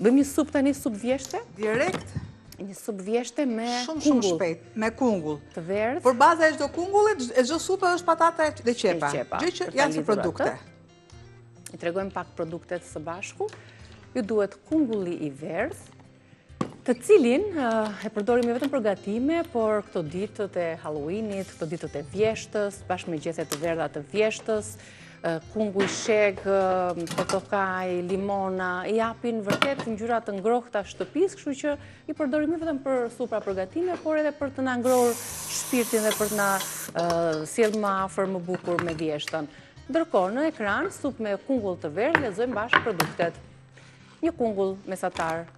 Bëjmë një supë tani, supë vjeshte? Direkt. Një supë vjeshte me kungull. Shumë, shumë shpejt, me kungull. Të verdhë. Por baza e çdo kungullit, e çdo supe është patata dhe qepa. Qepa. Gjë që janë si produkte. I tregojmë pak produktet së bashku. Ju duhet kungulli i verdhë, të cilin e përdorim jo vetëm për gatime, por këto ditët e Halloweenit, këto ditët e vjeshtës, bashkë me gjethe të verdha të vjeshtës, kunguj shegë, portokaj, limona, i japin vërtet ngjyra të ngrohta shtëpisë, kështu që i përdorim jo vetëm për supra për gatime, por edhe për të na ngrohur shpirtin dhe për të na sjellë më afër më bukur me vjeshtën. Ndërkohë, në ekran, supë me kungull të verdhë, lexojmë bashkë produktet. Një kungull mesatar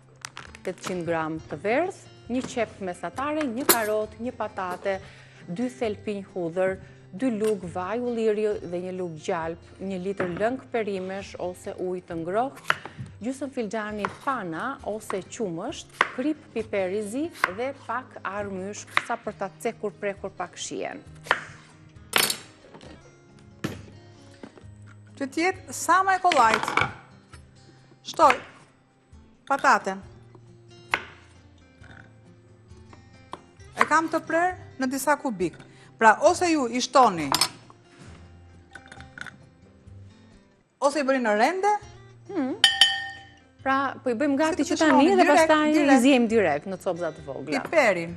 800 gram të verdhë, një qepë mesatare, një karotë, një patate, dy thelpinj hudhër, dy lugë vaj ulliri dhe një lugë gjalpë, një litër lëng perimesh ose ujë të ngrohtë, gjysmë filxhani pana ose qumësht, kripë piper i zi dhe pak arrë myshk sa për ta cekur prekur pak shijen. Që të jetë sa më e kollajtë. Shtoj pataten. E kam të prerë në disa kubik. Pra, ose ju i shtoni, ose i bëni në rende. Hmm. Pra, po i bëjmë gati që tani dhe pastaj i ziejmë direkt në copëza të vogla. Piperin.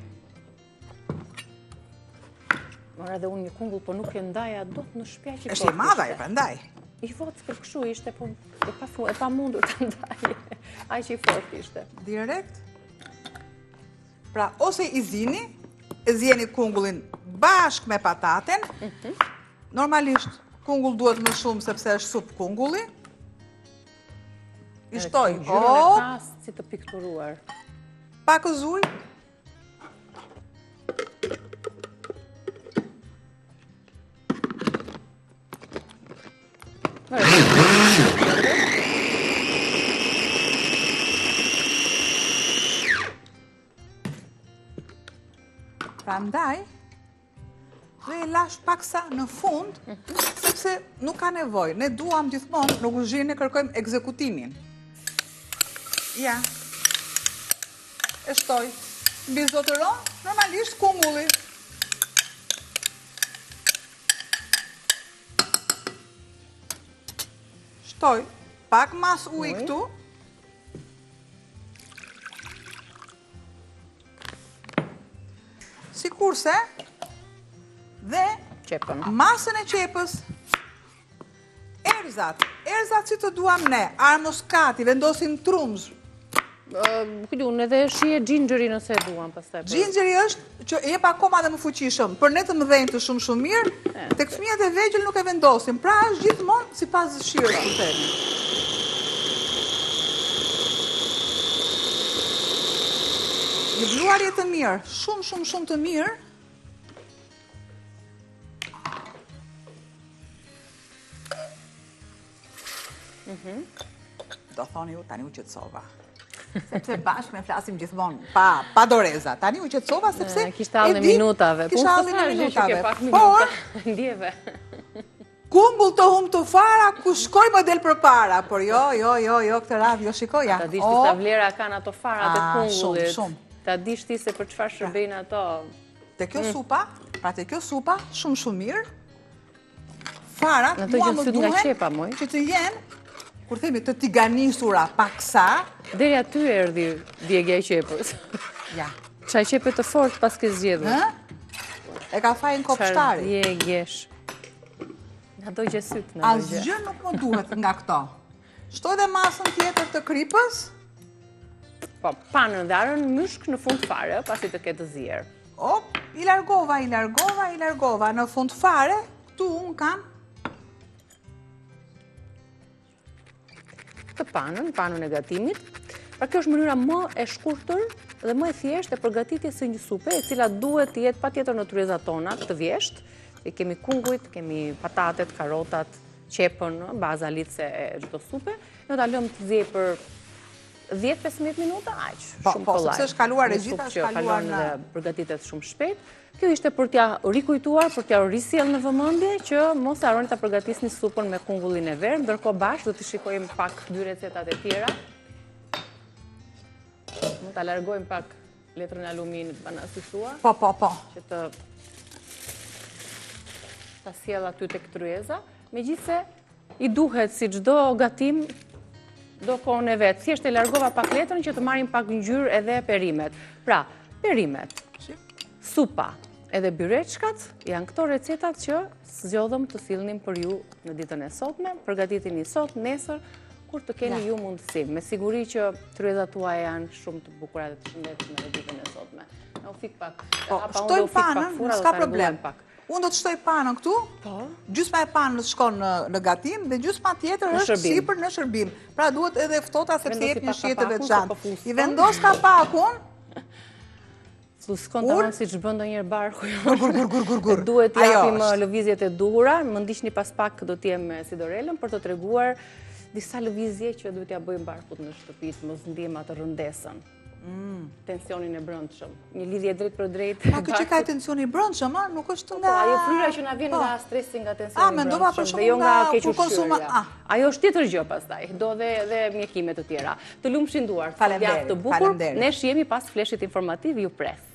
Mora dhe unë një kungull, po nuk e ndaja dot në shpja që Është i madh ai, prandaj. I vockël kështu ishte, po e pa e pamundur ta ndaje. Aq i fortë ishte. Direkt. Pra, ose i zini, e zieni kungullin bashkë me pataten. Mhm. Normalisht, kungull duhet më shumë sepse është supë kungulli. I shtoj. Ngjyrën e ka si të pikturuar. Pakëz ujë. Prandaj, dhe e lashë paksa në fund, sepse nuk ka nevojë. Ne duam gjithmonë, në kuzhinë ne kërkojmë ekzekutimin. Ja. E shtoj. Mbizotëron, normalisht kungulli. Shtoj pak masë uji këtu. Sikurse dhe qepën. Masën e qepës. Erëzat, erëzat si të duam ne, arrë muskati, vendosim trumzë. Ku di unë, edhe shije xhinxheri nëse e duam pastaj. Xhinxheri është që e jep akoma dhe më fuqishëm. Për ne të mëdhenj të shumë shumë mirë, tek fëmijët e vegjël nuk e vendosim. Pra është gjithmonë sipas dëshirës, të themi. Një bluarje të mirë, shumë shumë shumë të mirë. Mhm. Do thoni ju, tani u qetësova. Sepse bashkë ne flasim gjithmonë pa, pa doreza. Tani u qetësova sepse... Kishte hallin e minutave. Kishte hallin e minutave. Por... Ndjeve. Kungull të humbtë fara, ku shkoj më del përpara. Por jo, jo, jo, jo, këtë radhë, jo shikoja. Ta dish ti sa vlera kanë ato farat e kungullit. Shumë, shumë. Ta dish ti se për çfarë shërbejnë ato. Te kjo mm. supa, pra te kjo supa, shumë shumë mirë, Farat, mua më duhen që të jenë, kur themi të tiganisura paksa. Deri aty erdhi djegia e qepës. Ja. Ça qepe të fortë paske zgjedhur. E ka fajin kopshtari. Çfarë djegiesh. Na dogje sytë, na dogje. Asgjë nuk më duhet nga këto. Shtoj dhe masën tjetër të kripës. Po, panën dhe arrën myshk në fund fare, pasi të ketë zier. Op, i largova, i largova, i largova. Në fund fare, këtu unë kam të panën, panën e gatimit. Pra kjo është mënyra më e shkurtër dhe më e thjeshtë e përgatitjes së një supe, e cila duhet të jetë patjetër në tryezat tona këtë vjeshtë. I kemi kungujt, kemi patatet, karotat, qepën, baza lidhëse e çdo supe. Ne ta lëmë të ziejë për 10-15 minuta, aq, po, shumë po, kollaj. Po, sepse është kaluar e gjitha, është kaluar në... Dhe përgatitet shumë shpejt. Kjo ishte për t'ja rikujtuar, për t'ja risjellë në vëmendje, që mos harroni ta përgatisni supën me kungullin e verdhë, ndërkohë bashkë do t'i shikojmë pak dy recetat e tjera. Mund ta largojmë pak letrën e aluminit, bana si thua. Po, po, po. Që të ta sjell aty tek tryeza. Megjithëse i duhet si çdo gatim do kohën e vet. Thjesht e largova pak letrën që të marrin pak ngjyrë edhe perimet. Pra, perimet, supa, edhe byreçkat janë këto recetat që zgjodhëm të sillnim për ju në ditën e sotme. Përgatitini sot, nesër, kur të keni ju mundësi. Me siguri që tryezat tuaja janë shumë të bukura dhe të shëndetshme në ditën e sotme. Na u fik pak. Po, shtojmë panën, s'ka problem. Unë do të shtoj panën këtu, po. gjysma e panës shkon në gatim dhe gjysma tjetër është sipër në shërbim. Pra duhet edhe ftohta sepse jep një shije të veçantë. Po I vendos kapakun, Fluskon tamam siç bën ndonjëherë barku. Gur, gur, gur, gur, gur. Duhet të japim uh, lëvizjet e duhura. Më ndiqni pas pak do të jem me Sidorelën për të treguar disa lëvizje që duhet t'ia bëjmë barkut në shtëpi, të mos ndjejmë atë rëndesën. Mm. Tensionin e brendshëm. Një lidhje drejtpërdrejt. Pa kjo që ka tensioni i brendshëm, a? Nuk është po, nga Ajo fryrja që na vjen po. nga stresi, nga tensioni i brendshëm, dhe jo nga kequshqyerja. Ah. Ajo është tjetër gjë pastaj, do dhe dhe mjekime të tjera. Të lumshin duart. Faleminderit. Të bukur. Ne shihemi pas fleshit informativ, ju pres.